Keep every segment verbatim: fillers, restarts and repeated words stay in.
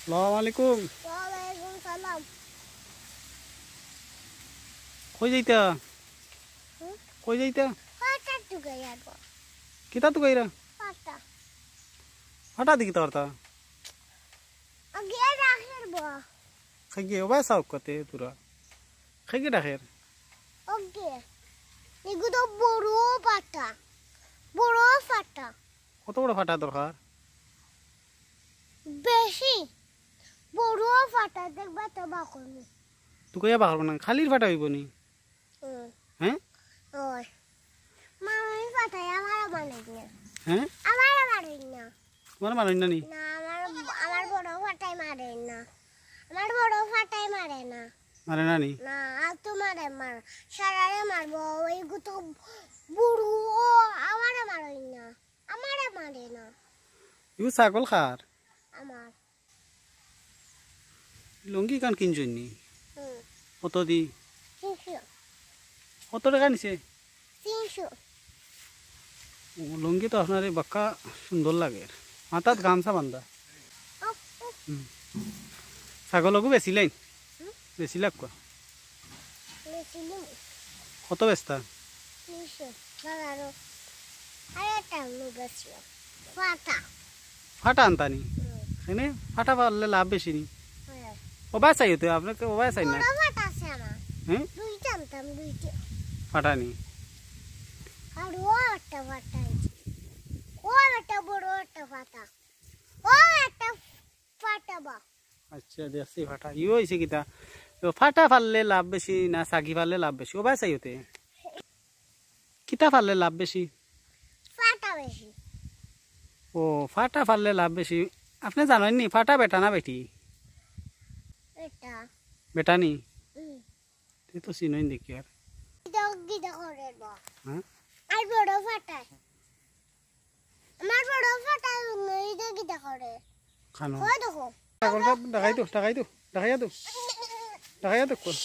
আসসালামু আলাইকুম। ওয়ালাইকুম সালাম। কই যাইতা? হুম? কই যাইতা? ফাটা তুকাইয়া গো। কিতা তুকাইরা? ফাটা। ফাটা দি কিতা করতা? আগে রাখের বা। খাইগে, ওবায় চাউক কতে তোরা। খাইগে ডাকের। ওকে। এগু তো বড় ফাটা। বড় ফাটা। কত বড় ফাটা দরকার? বেশি। বড় ফাটা দেখবা তো বাকরনি। তুকাইয়া বাকরবা না, খালির ফাটা অইবো নি? হুম। হ্যাঁ? ওই। মামি ফাটাই আমার মারে না। হ্যাঁ? আমার মারে না। তোমার মারে না নি? না, আমার, আমার বড় ফাটাই মারে না। আমার বড় ফাটাই মারে না। মারে না নি? না, আর তো মারে মার। সারারে মারবো, ওই গুতো বুড়ো, আমারে মারে না। আমারে মারে না। ইউ ছাগল কার? আমার। লুঙ্গি কান কিনছইন নি? হুম। কত দি? তিনশো। কত টেকা নিছে? তিনশো। ও, লুঙ্গি তো আপনারে বাক্কা সুন্দর লাগের। মাথাত গামছা বান্ধা। ও, ও। হুম। ছাগল ওগু বেচিলাইন? হুম? বেচিলাউক্কা। বেচিলিমু। কত বেচতা? তিনশো। বাজারো। আরে, এটা আমি বেচলাম। ফাটা। ফাটা আনতা নি? হুম। এনে ফাটা পারলে লাভ বেশি নি? হ্যাঁ। ওবায় চাইও তো, আপনাকে ওবায় চাই না। বড় ফাটা আছে আমার। হ্যাঁ? দুইটা আনতাম, দুইটা। ফাটা নি? আর ও একটা ফাটা আছে। ও একটা বড় একটা ফাটা। ও একটা ফাটা বা। আচ্ছা, দেখছি ফাটা। ইও অইছে কিতা? তো ফাটা পারলে লাভ বেশি না ছাগি পারলে লাভ বেশি? ওবায় চাইও তে। কিতা পারলে লাভ বেশি? ফাটা বেশি। ও, ফাটা পারলে লাভ বেশি। আপনে জানইন নি, ফাটা বেটা না বেটি? বেটা। বেটা নি? হুম। তে তো চিনইন দেখি আর। গিদা, গিদা করে বা। হ্যাঁ? আর বড় ফাটায়। আমার বড় ফাটায়, অন্য গিদা, গিদা করে। খানো। ওই দেখো। ছাগলটা দেখাই তো, দেখাই তো, দেখাইয়া তো। দেখাইয়া তো কোন?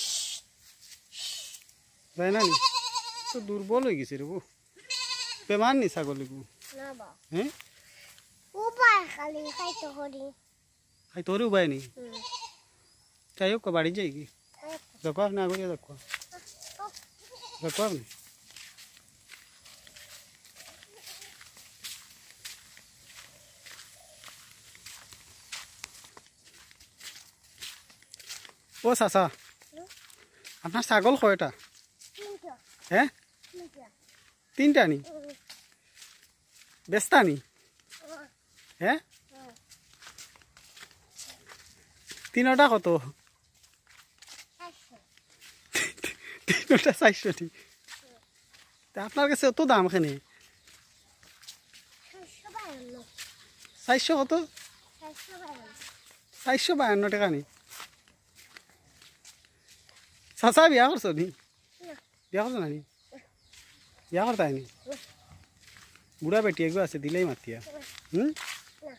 যায় না নি? তো দুর্বল অই গেছে রে বউ। বেমার নি ছাগল এগু? না বা। হ্যাঁ? উবায় খালি খাইতো করি। খাইতো করি উবায় নি? হুম। যাই হোক, বাড়ি যাই কি? হুম। দেখো আপনি আগে দেখো। হুম। দেখো আপনি। ও চাচা, হুম? আপনার ছাগল কয়টা? তিনটা। হ্যাঁ? তিনটা। তিনটা নি? হুম। বেচতা নি? হুম। হ্যাঁ? হুম। তিনোটা কত? চারশো। তিনোটা চারশো নি? তা আপনার কাছে অত দাম কেনে? চারশো বায়ান্ন। চারশো কত? চারশো বায়ান্ন। চারশো বায়ান্ন টেকা নি? চাচা বিয়া করছো নি? না। বিয়া করছো না নি? বিয়া করতায় নি? না। বুড়া বেটি এগু আছে, দিলাই মাতিয়া। না। হুম? না।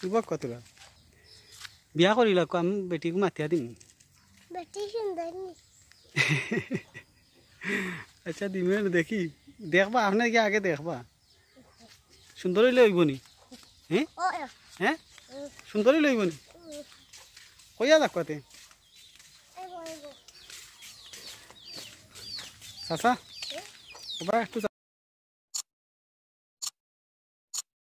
যুবক কতটা? বিয়া করিলা কো, আমি বেটি এগু মাতিয়া দিমু। বেটি সুন্দর নি? আচ্ছা, দিমু এনে দেখি। দেখবা, আপনে কি আগে দেখবা? সুন্দর অইলে অইবো নি? হ্যাঁ? ও, এ। হ্যাঁ? হুম। সুন্দর অইলে অইবো নি? হুম। কইয়া যাউক্কা তে। এই বলবো। চাচা, হুম? ওবা একটু